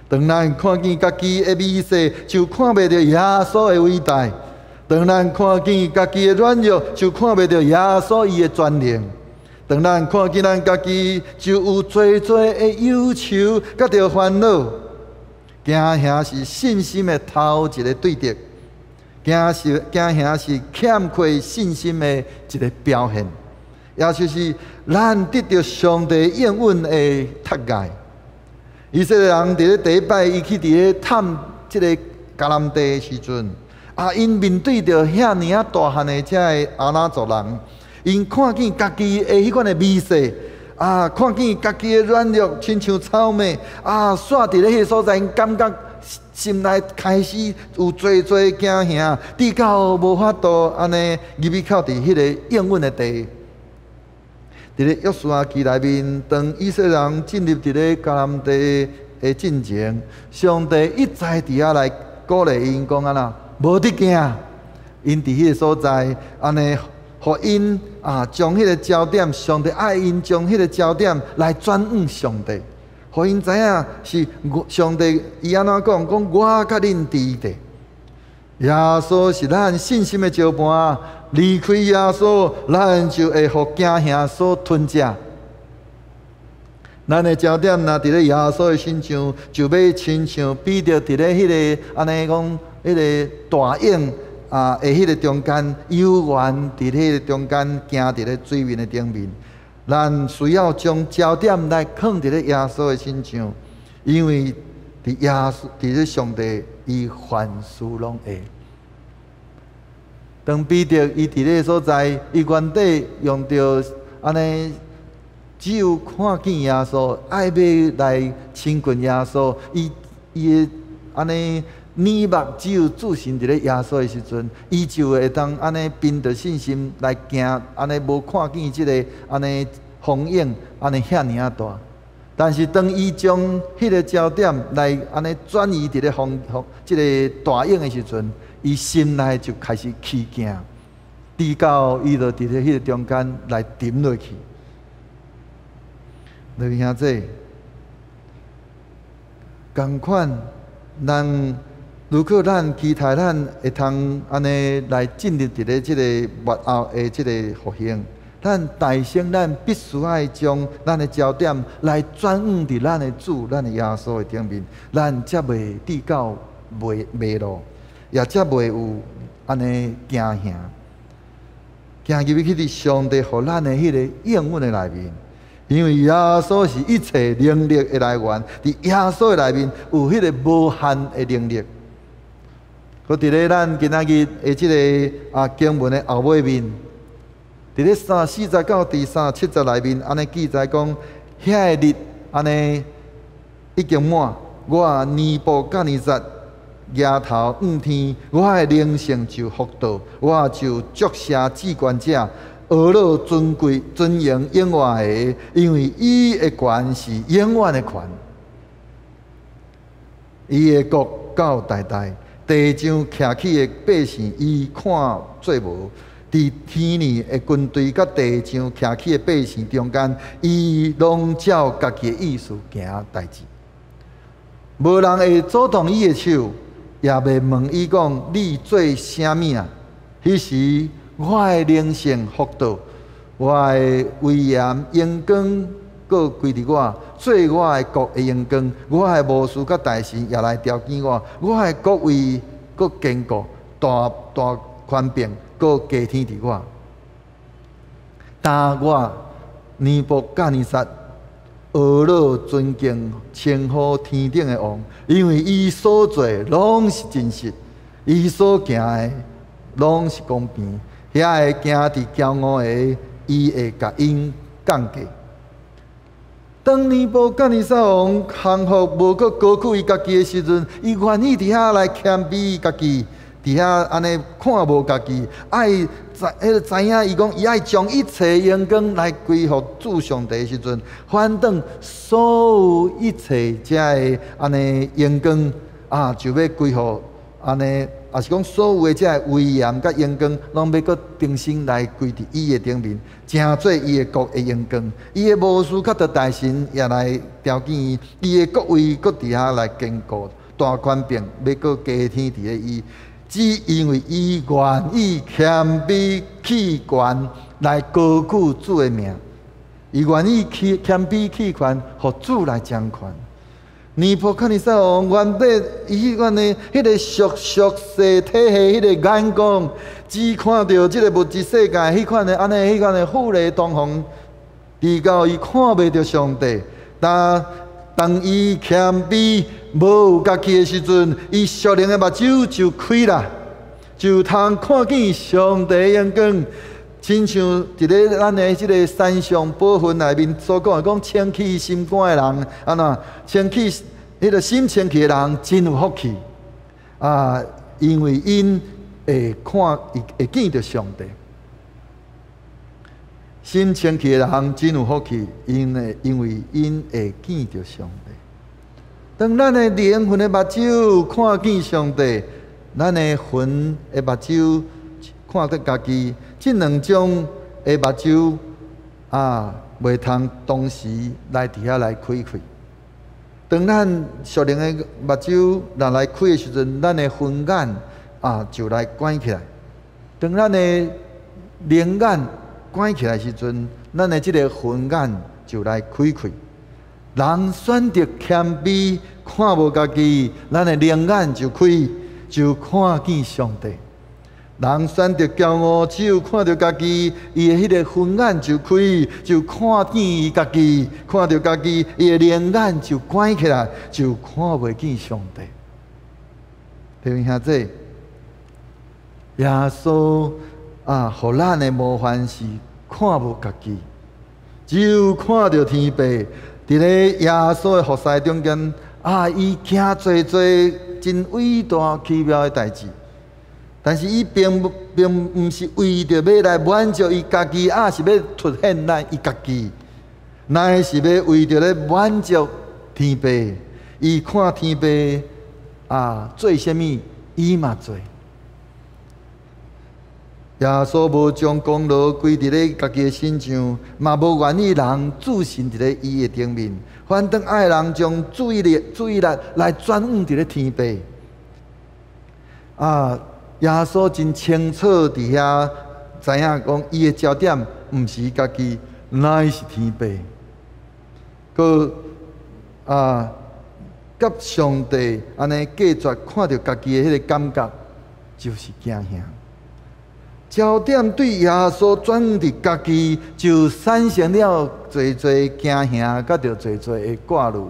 當咱看見家己的微細，就看袂著耶穌的偉大。當咱看見家己的軟弱，就看袂著耶穌伊的全能；當咱看見咱家己，就有濟濟的憂愁，佮著煩惱。驚嚇是信心的頭一个對敵，驚是驚嚇是欠缺信心的一个表現，也就是咱得著上帝應允的窒礙。以色列人佇咧第一擺，伊去佇咧探這个迦南地的時陣。啊！𪜶面對著遐爾仔大漢的這个亞衲族人，𪜶看見家己的彼款的微細，啊，看見家己的軟弱，親像草麥，啊，煞佇咧彼个所在，𪜶感覺心內開始有濟濟驚嚇，直到無法度按呢入去到佇彼个應允的地。佇咧約書亞記內面，當以色列人進入佇咧迦南地的進前，上帝一再佇遐來鼓勵𪜶講按怎。無得驚，𪜶佇彼个所在，按呢，予𪜶啊，將彼个焦點，上帝愛𪜶將彼个焦點來轉向上帝，予𪜶知影是上帝伊按怎講，講我佮恁佇咧。耶穌是咱信心的石盤，離開耶穌，咱就會予驚嚇所吞食。咱的焦點若佇咧耶穌的身上，就欲親像彼得佇咧彼个按呢講。彼个大湧啊，的彼个中間，猶原佇彼个中間行佇咧水面的頂面。咱需要將焦點來囥佇咧耶穌的身上，因為佇耶穌，佇咧上帝，伊凡事攏會。當彼得伊佇咧所在，伊原底用著按呢，只有看見耶穌，愛欲來親近耶穌，伊伊的按呢眼目只有注視佇咧耶穌的時陣，伊就會當按呢憑著信心來行，按呢無看見這个按呢風湧按呢遐爾仔大。但是當伊將彼个焦點來按呢轉移佇咧風風這个大湧的時陣，伊心內就開始起驚，直到伊就佇咧彼个中間來沉落去。各位兄弟，仝款，咱如果咱期待咱會通按呢來進入佇咧這个末後的這个復興，咱大先咱必須愛將咱的焦點來轉向佇咱的主、咱的耶穌的頂面，咱才袂至到迷迷路，也才袂有按呢驚嚇，行入去佇上帝予咱的彼个應允的內面。因為耶穌是一切能力的來源，佇耶穌的內面有彼個無限的能力。閣佇咧咱今仔日的這个經文的後尾面，佇咧34節到第37節內面，按呢記載講，遐个日按呢已經滿，我尼布甲尼撒舉頭向天，我的靈性就復到，我就祝謝至懸者，呵咾尊貴尊榮永活的，因為伊的權是永遠的權，伊的國到代代，地上徛起的百姓，伊看做無。佇天裡的軍隊佮地上徛起的百姓中間，伊攏照家己的意思行代誌。無人會阻擋伊的手，也袂問伊講你做啥物啊？彼時我的靈性復到，我的威嚴榮光閣歸佇我，做我的國的榮光。我的謀士佮大臣也來朝見我，我的國位閣堅固，大大權柄閣加添佇我。當我尼布甲尼撒呵咾尊敬稱呼天頂的王，因為伊所做攏是真實，伊所行的攏是公平。遐个行佇驕傲的，伊會共𪜶降低。當尼布甲尼撒王降服無閣高舉伊家己的時陣，伊願意佇遐來謙卑家己，佇遐按呢看無家己，愛知彼个知影伊講伊愛將一切榮光來歸予主上帝的時陣，反轉所有一切遮个按呢榮光啊，就欲歸予按呢，也是講所有的遮个威嚴佮榮光，攏欲閣重新來歸佇伊的頂面，成做伊的國的榮光。伊的謀士佮著大臣也來朝見伊，伊的國位閣佇遐來堅固，大權柄欲閣加添佇咧伊，只因為伊願意謙卑棄權來高舉主的名，伊願意棄謙卑棄權，予主來掌權。尼布甲尼撒王原底伊彼款的彼个屬俗世體系，彼个眼光，只看著這个物質世界，彼款的按呢，彼款的富麗堂皇，直到伊看袂著上帝。但當伊謙卑無有家己的時陣，伊屬靈的目睭就開啦，就通看見上帝的榮光。親像佇咧咱的這个山上寶訓內面所講的，講清氣心肝的人，按怎清氣彼个心清氣的人真有福氣啊！因為𪜶會看會會見著上帝。心清氣的人真有福氣，因為𪜶會見著上帝。當咱的靈魂的目睭看見上帝，咱的魂的目睭看著家己，這兩種的目睭啊，袂通同時來佇遐來開開。當咱屬靈的目睭若來開的時陣，咱的魂眼啊就來關起來。當咱的靈眼關起來時陣，咱的這个魂眼就來開開。人選擇謙卑，看無家己，咱的靈眼就開，就看見上帝。人選擇驕傲，只有看著家己，伊的彼个昏眼就開，就看見伊家己；看著家己，伊的靈眼就關起來，就看袂見上帝。弟兄兄姊，耶穌啊，予咱的模範是看無家己，只有看著天父。佇咧耶穌的服侍中間，啊，伊行濟濟真偉大奇妙的代誌。但是伊並毋是為著欲來滿足伊家己，抑是欲凸顯咱伊家己，乃是欲為著咧滿足天父。伊看天父啊做啥物，伊嘛做。耶穌無將功勞歸佇咧家己的身上，嘛無願意人注神佇咧伊的頂面，反倒愛人將注意力來轉向佇咧天父。啊！耶穌真清楚佇遐知影講，伊的焦點毋是家己，乃是天父。閣啊，佮上帝按呢隔絕，看著家己的彼個感覺，就是驚嚇。焦點對耶穌轉佇家己，就產生了濟濟驚嚇，佮著濟濟的掛慮。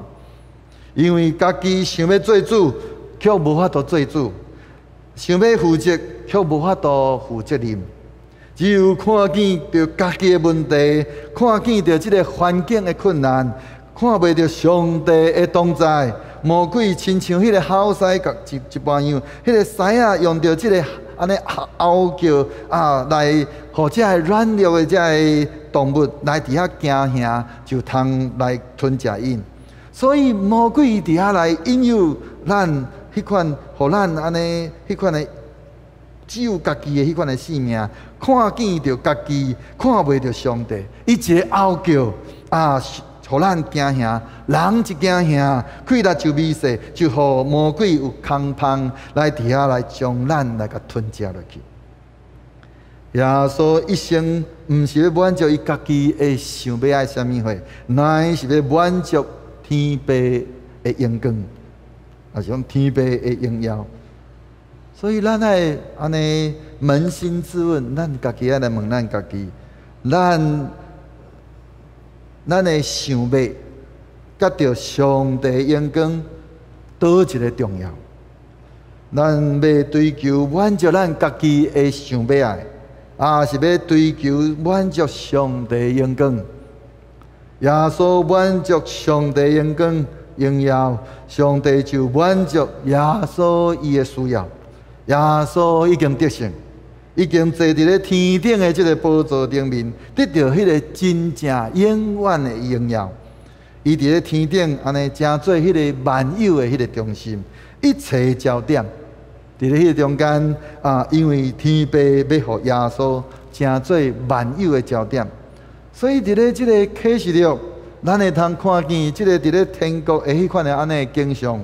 因為家己想欲做主，卻無法度做主。想欲負責，卻無法度負責任。只有看見著家己的問題，看見著這個環境的困難，看袂著上帝的同在。魔鬼親像彼個吼獅共一般樣，彼個獅仔用著這個按呢吼叫啊，來予這个軟弱的這个動物來佇遐驚嚇，就通來吞食𪜶。所以魔鬼佇遐來引誘咱。彼款，予咱按呢，彼款的只有家己的彼款的性命，看見著家己，看袂著上帝。伊一个吼叫啊，予咱驚嚇，人一驚嚇，氣力就微細，就予魔鬼有空縫來佇遐來將咱來共吞食落去。耶穌一生毋是欲滿足伊家己的想欲愛啥物貨，乃是欲滿足天父的榮光。抑是講天父的榮耀，所以咱愛按呢捫心自問，咱家己愛來問咱家己，咱的想欲佮著上帝榮光，佗一个重要？咱欲追求滿足咱家己的想欲愛，抑是欲追求滿足上帝榮光？耶穌滿足上帝榮光榮耀，上帝就滿足耶穌伊的需要。耶穌已經得勝，已經坐佇咧天頂的這个寶座頂面，得著彼个真正永遠的榮耀。伊佇咧天頂按呢成做彼个萬有的彼個中心，一切焦點佇咧彼個中間啊，因為天父欲予耶穌成做萬有的焦點，所以佇咧這个啟示錄，咱會通看見這个佇咧天國的彼款的按呢景象。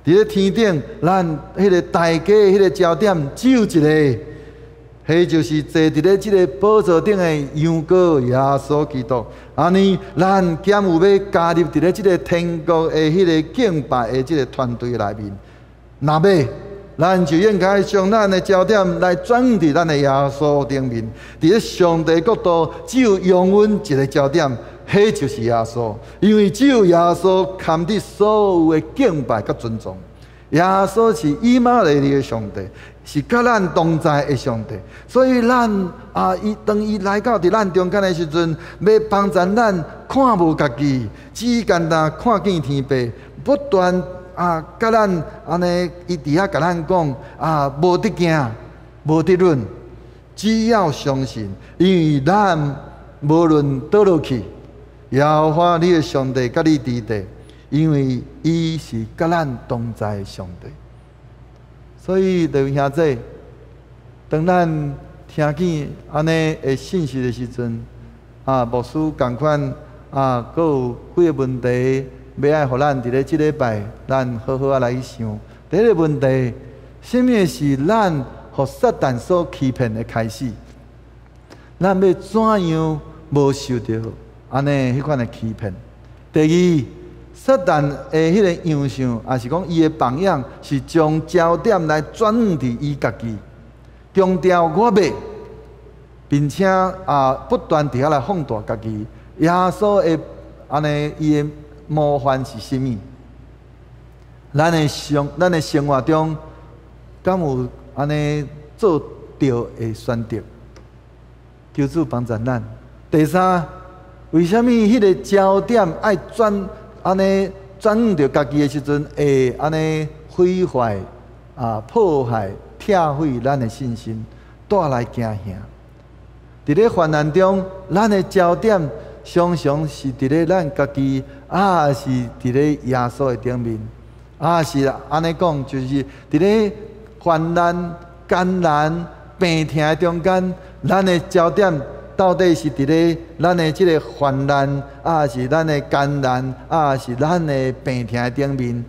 佇咧天頂，咱彼个大家彼个焦點只有一个，彼就是坐佇咧這个寶座頂的羊羔耶穌基督。按呢，咱敢有欲加入佇咧這个天國的彼个敬拜的這个團隊內面？若欲，咱就應該將咱的焦點來轉佇咱的耶穌頂面。佇咧上帝國度，只有永遠一个焦點，彼就是耶穌。因為只有耶穌堪得所有的敬拜佮尊重。耶穌是以馬內利的上帝，是佮咱同在的上帝。所以咱啊，伊當伊來到佇咱中間的時陣，欲幫助咱看無家己，只干焦看見天父，不斷啊，佮咱按呢，伊佇遐共咱講啊，無得驚，無得忍，只要相信，因為咱無論佗落去，耶和華你的上帝佮你佇佇，因為伊是佮咱同在的上帝。所以，弟兄兄姊，當咱聽見按呢的信息的時陣，啊，牧師仝款啊，閣有幾个問題，欲愛予咱佇咧這禮拜，咱好好仔來去想。第一个問題，啥物是咱予撒旦所欺騙的開始？咱欲怎樣無受著按呢彼款的欺騙？第二，撒旦的彼个樣相，抑是講伊的榜樣，是將焦點來轉向佇伊家己。強調我欲，並且啊不斷佇遐來放大家己。耶穌的按呢，伊的模範是啥物？咱的生活中，敢有按呢做對的選擇？求主幫助咱。第三，為啥物彼个焦點愛轉按呢轉向著家己的時陣，會按呢毀壞啊破壞、拆毀咱的信心，帶來驚嚇？佇咧患難中，咱的焦點常常是佇咧咱家己，啊是佇咧耶穌的頂面，啊是按呢講，就是佇咧患難、艱難、病痛的中間，咱的焦點到底是佇咧咱的這個患難，啊是咱的艱難，啊是咱的病痛的頂面，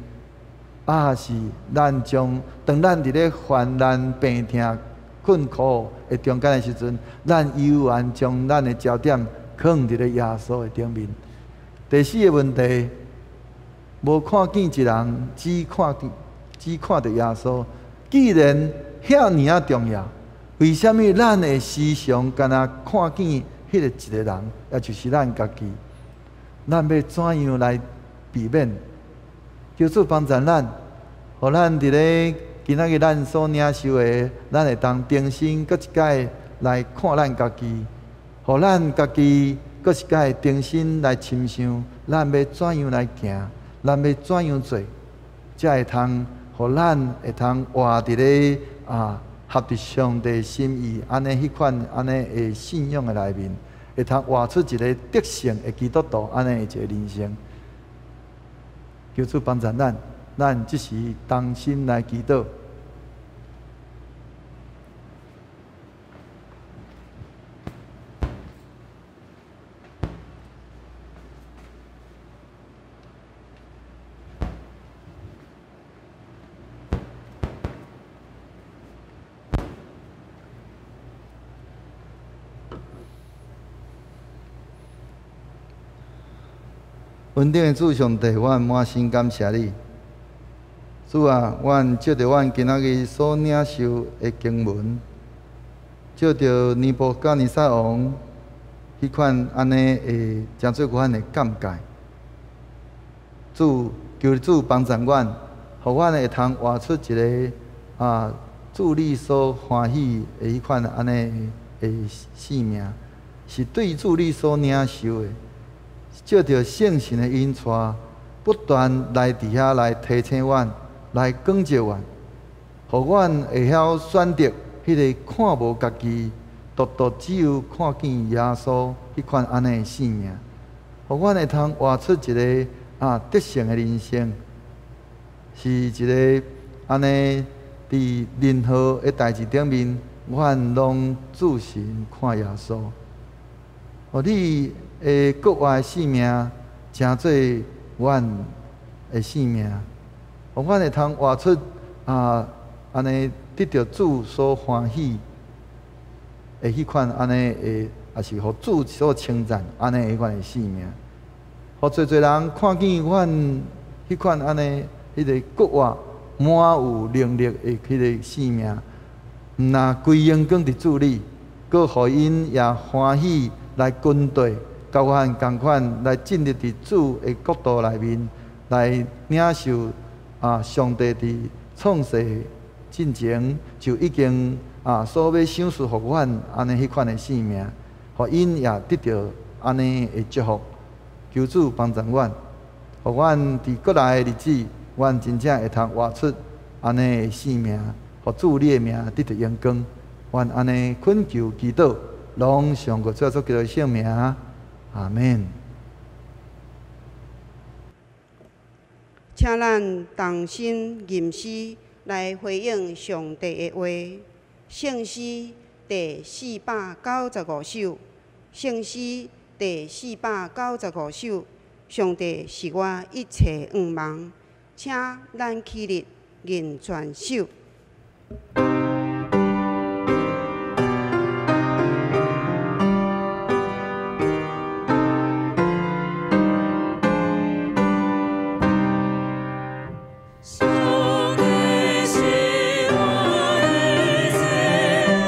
啊是咱將當咱佇咧患難、病痛、困苦的中間的時陣，咱猶原將咱的焦點囥佇咧耶穌的頂面。第四个問題，無看見一人，只看著耶穌。既然遐爾仔重要，為啥物咱會時常干焦看見彼個一個人，也就是咱家己？咱欲怎樣來避免？求主幫助咱，予咱佇咧今仔日咱所領受的，咱會當重新閣一擺來看咱家己，予咱家己閣一擺重新來深想，咱欲怎樣來行，咱欲怎樣做，才會通予咱會通活佇咧啊合佇上帝心意，按呢彼款按呢的信仰的內面，會通活出一个得勝的基督徒按呢的一个人生。求主幫助咱，咱這時同心來祈禱。恩典的主上帝，阮滿心感謝你。主啊，阮借著阮今仔日所領受的經文，借著尼布甲尼撒王彼款按呢會誠做款的尷尬。主，求主幫助阮，予阮會通活出一个啊，主你所歡喜的彼款按呢的生命，是對主你所領受的。借著聖神的引帶，不斷來佇遐來提醒阮，來光照阮，予阮會曉選擇彼个看無家己，獨獨只有看見耶穌彼款按呢的生命，予阮會通活出一个啊得勝的人生，是一个按呢佇任何的代誌頂面，阮攏注神看耶穌。予你的國外性命，成做阮的性命，予阮會通活出啊，按呢得著主所歡喜的彼款按呢的，也是予主所稱讚按呢彼款的性命，予濟濟人看見阮彼款按呢彼个國外滿有能力的彼个性命，毋若歸榮光佇主裡，閣予𪜶也歡喜來跟綴。佮阮仝款來進入佇主的國度內面，來領受啊上帝佇創世進前就已經啊所欲賞賜予阮按呢彼款的生命，予𪜶也得著按呢的祝福。求主幫助阮，予阮佇閣來的日子，阮真正會通活出按呢的生命，予主你的名得著榮光。阮按呢懇求祈禱，攏上過主耶穌基督的聖名。阿們。請咱同心吟詩來回應上帝的話。聖詩第495首，聖詩第495首，上帝是我一切向望，請咱起立吟全首。上帝是我一切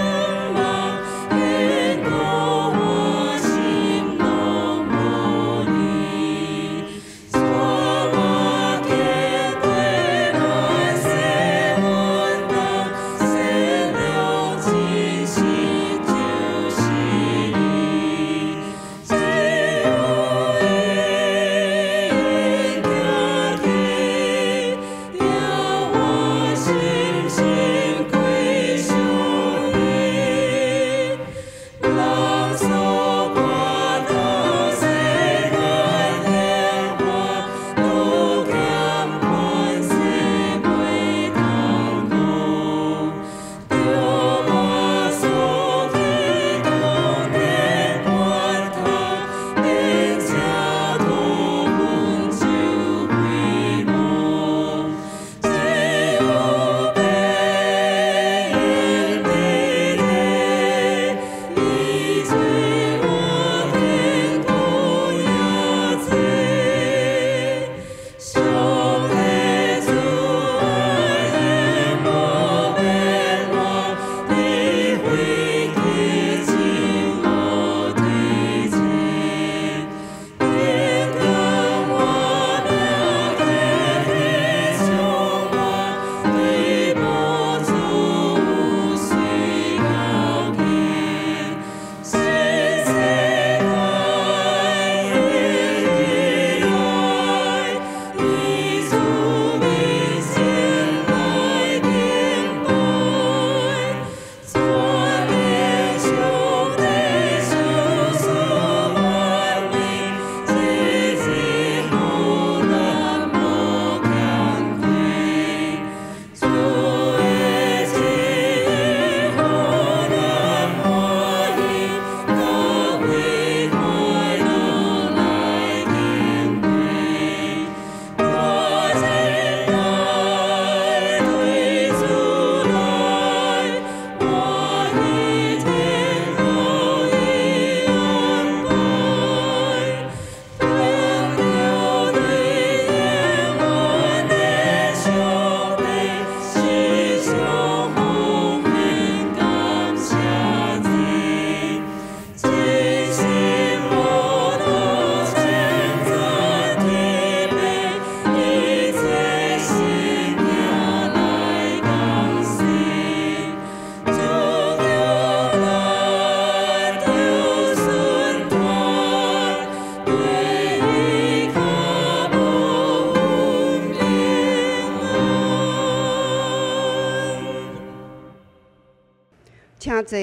請坐。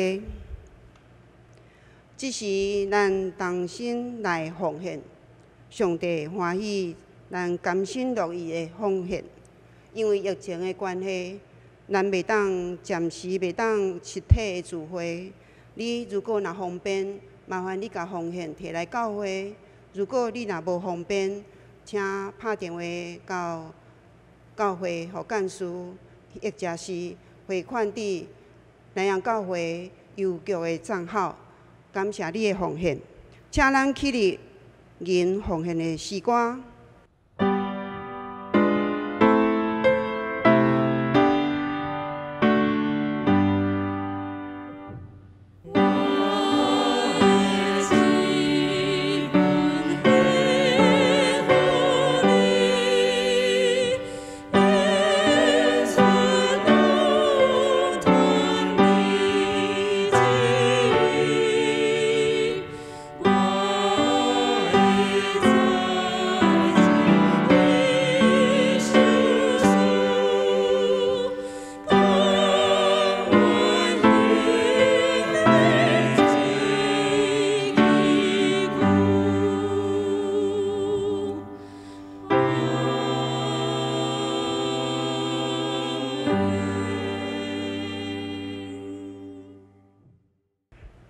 這時，咱同心來奉獻，上帝歡喜咱甘心樂意的奉獻。因為疫情的關係，咱袂當暫時袂當實體的聚會。你如果若方便，麻煩你共奉獻提來教會。如果你若無方便，請拍電話到教會予幹事，或者是匯款佇南洋教會郵局的帳號。感謝你的奉獻，請咱起立吟奉獻的詩歌。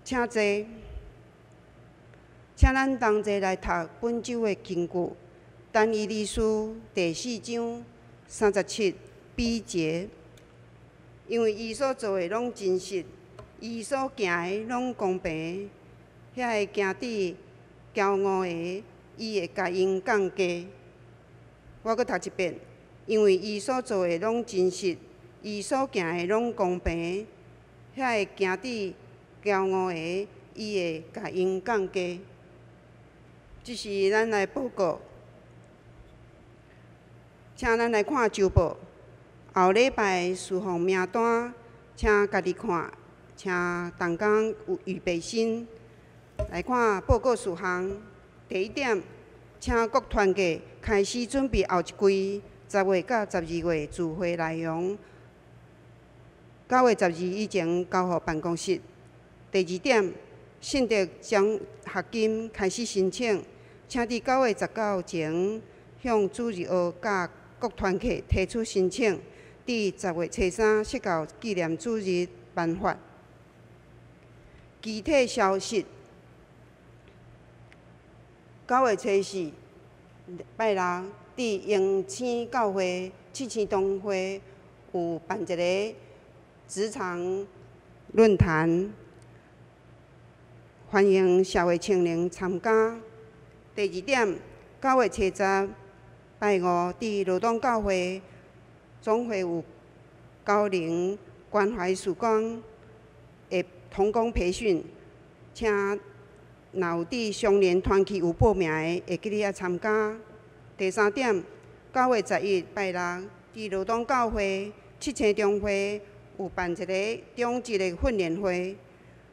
請坐，請咱同齊來讀本週的經句，但以理書第四章37b 節。因為伊所做的攏真實，伊所行的攏公平，遐个行佇驕傲的，伊會共𪜶降低。我閣讀一遍，因為伊所做的攏真實，伊所行的攏公平，遐个行佇驕傲的，伊會共𪜶降低。這是咱來報告，請咱來看週報。後禮拜事奉名單，請家己看，請同工有預備心來看報告事項。第一點，請各團體開始準備後一季10月到12月聚會內容。9月12以前交予辦公室。第二點，信德獎學金開始申請，請佇9月19前向主日學佮各團體提出申請，佇10月初三釋教紀念主日頒發。具體消息：9月初四拜六，佇榮星教會七星堂會有辦一个職場論壇。歡迎社會青年參加。第二點，9月初十拜五，佇羅東教會總會有高齡關懷事工的同工培训，请若有伫相连团契有报名的，会记得爱参加。第三点，9月11拜六，伫罗东教会七星中会有办一个中职的训练会，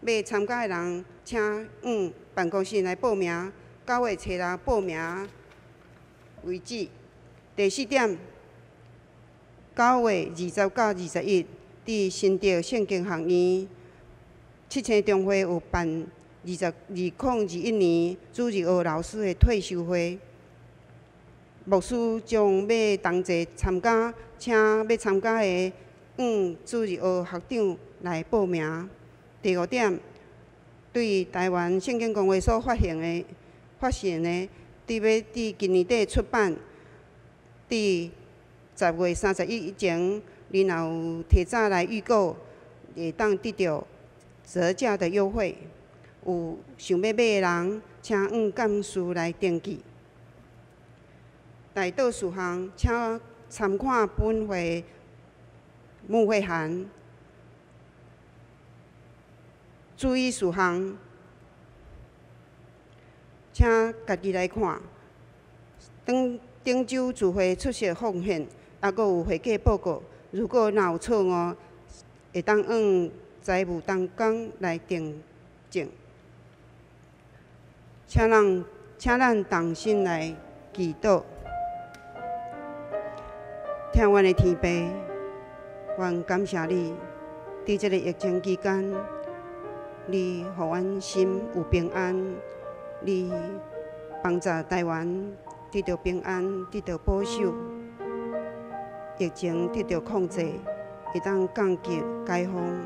欲参加的人，请往办公室来报名。9月初六报名为止。第四点，9月20到21，伫新竹圣经学院七星中会有办2021年主日学老师的退修会，牧师将欲同齐参加，请欲参加的往主日学学长来报名。第五点，对台湾圣经公会所发行的，伫欲伫今年底出版，伫10月31以前，你若有提早来预购，会当得到折价的优惠。有想欲买的人，请往干事来登记。代祷事项，请参看本会牧会函。注意事项，请家己来看。顶顶周聚会出席奉献，抑阁有会计报告。如果若有错误，会当往财务同工来订正。请咱同心来祈祷。疼阮的天父，阮感谢你，伫这个疫情期间，你予阮心有平安，你帮助台湾得到平安，得到保守，疫情得到控制，会当降级解封，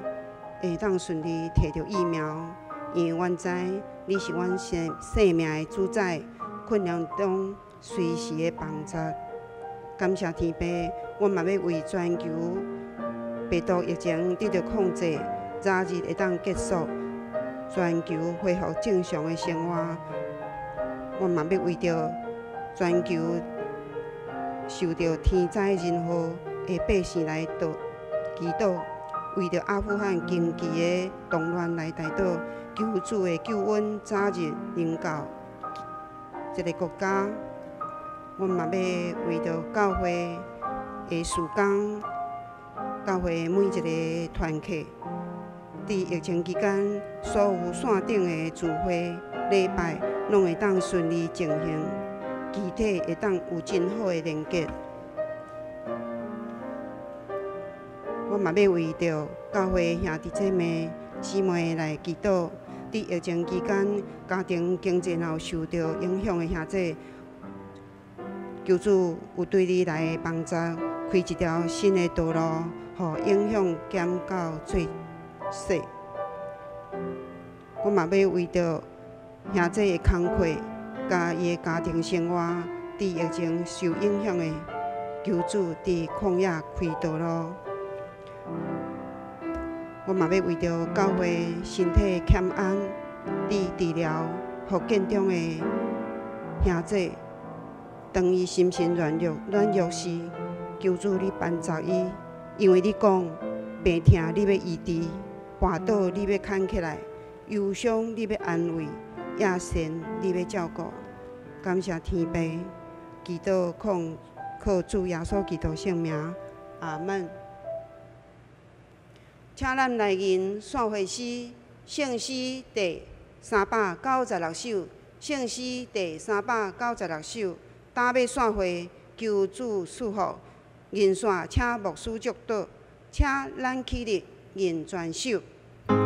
会当顺利提著疫苗。因为阮知你是阮生命的主宰，困难中随时的帮助。感谢天父，阮嘛欲为全球病毒疫情得到控制，早日会当结束，全球恢复正常的生活。阮嘛欲为著全球受著天灾人祸的百姓来祈祷，为著阿富汗经济的动乱来代祷，求主的救恩早日临到这个国家。阮嘛欲为著教会的事工，教会每一个团契，伫疫情期间，所有线顶的聚会礼拜，拢会当顺利进行，肢体会当有真好的连结。我嘛欲为著教会兄弟姐妹姊妹来祈祷，伫疫情期间，家庭经济若有受著影响的兄弟，求主有对你来帮助，开一条新的道路，予影响减到最细。我嘛欲为著兄弟的工课，佮伊的家庭生活，伫疫情受影响的，求主伫旷野开道路。我嘛欲为著教会身体欠安，伫治疗复健中的兄弟，当伊心神软弱时，求主你帮助伊，因为你讲病痛你欲医治，跋倒你欲牵起来，忧伤你欲安慰，亚神你欲照顾。感谢天父，祈祷奉靠主耶稣基督圣名，阿门。请咱来吟散会诗，圣诗第396首，圣诗第396首。今欲散会，求主赐福。吟线，请牧师祝祷，请咱起立吟全首。我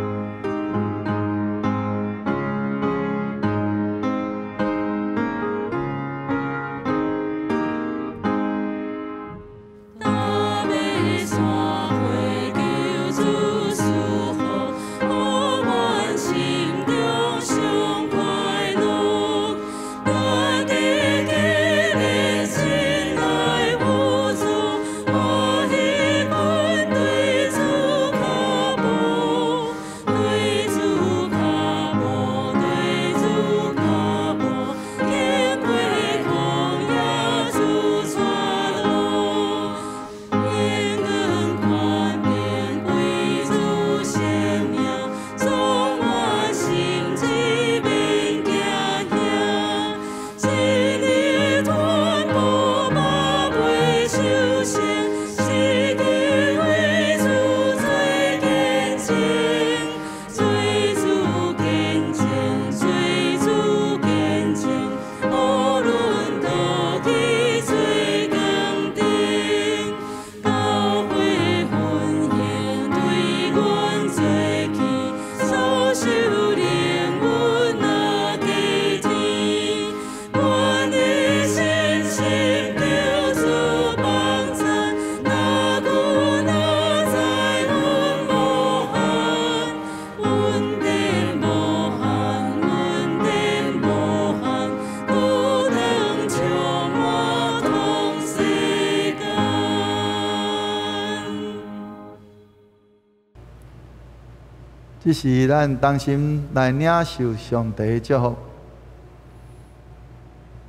這是咱同心來領受上帝的祝福。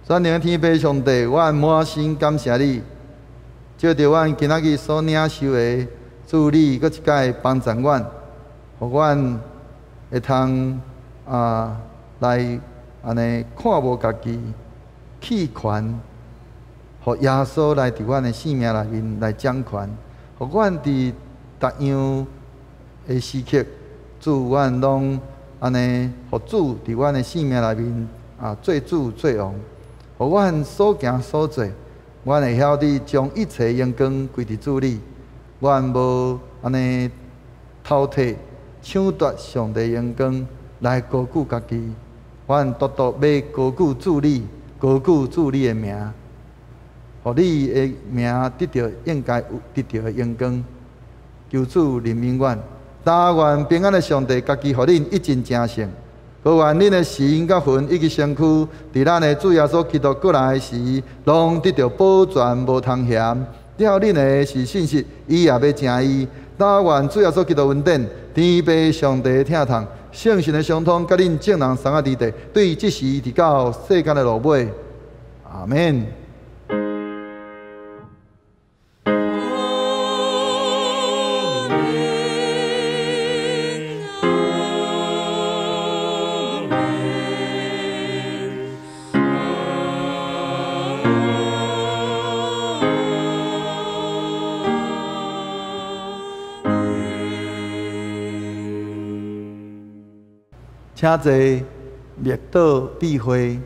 全能天父上帝，阮滿心感謝你，藉著阮今仔日所領受的，主你閣一擺幫助阮，予阮會通來按呢看無家己，棄權，予耶穌來佇阮的生命內面來掌權，予阮佇逐樣的時刻，主阮攏按呢，予主佇阮的生命內面做主做王，予阮所行所做，阮會曉得將一切榮光歸佇主你，阮無按呢偷提搶奪上帝榮光來高舉家己，阮獨獨欲高舉主你，高舉主你的名，予你的名得著應該有得著的榮光。求主憐憫阮，但願平安的上帝家己予恁一盡成聖，閣願恁的神佮魂以及身軀，佇咱的主耶穌基督閣來時，攏得著保全無通嫌。了恁的是信實，伊也欲成伊。但願主耶穌基督恩典，天父上帝的疼痛，聖神的相通，佮恁眾人欉仔佇地，對這時直到世間的落尾。阿們。請坐，默禱閉會。